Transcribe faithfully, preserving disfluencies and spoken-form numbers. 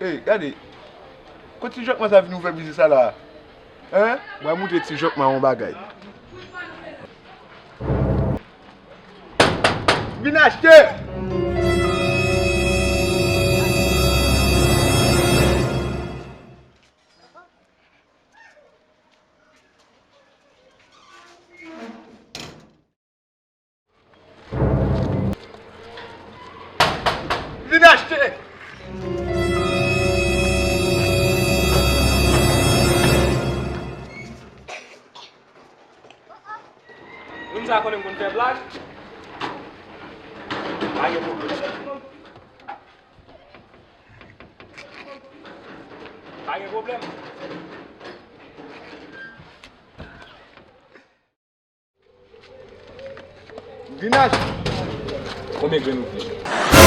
Ey, gade. Kot ti jòkman sa vin ouvè biznis sa la? Hein? Mwen moutre ti jòkman yon bagay. Vin achte! Vin achte! Moun sa konnen m konn fè blag. Pa gen pwoblèm. Pa gen pwoblèm. Vin achte. Konbyen grenn ou vle?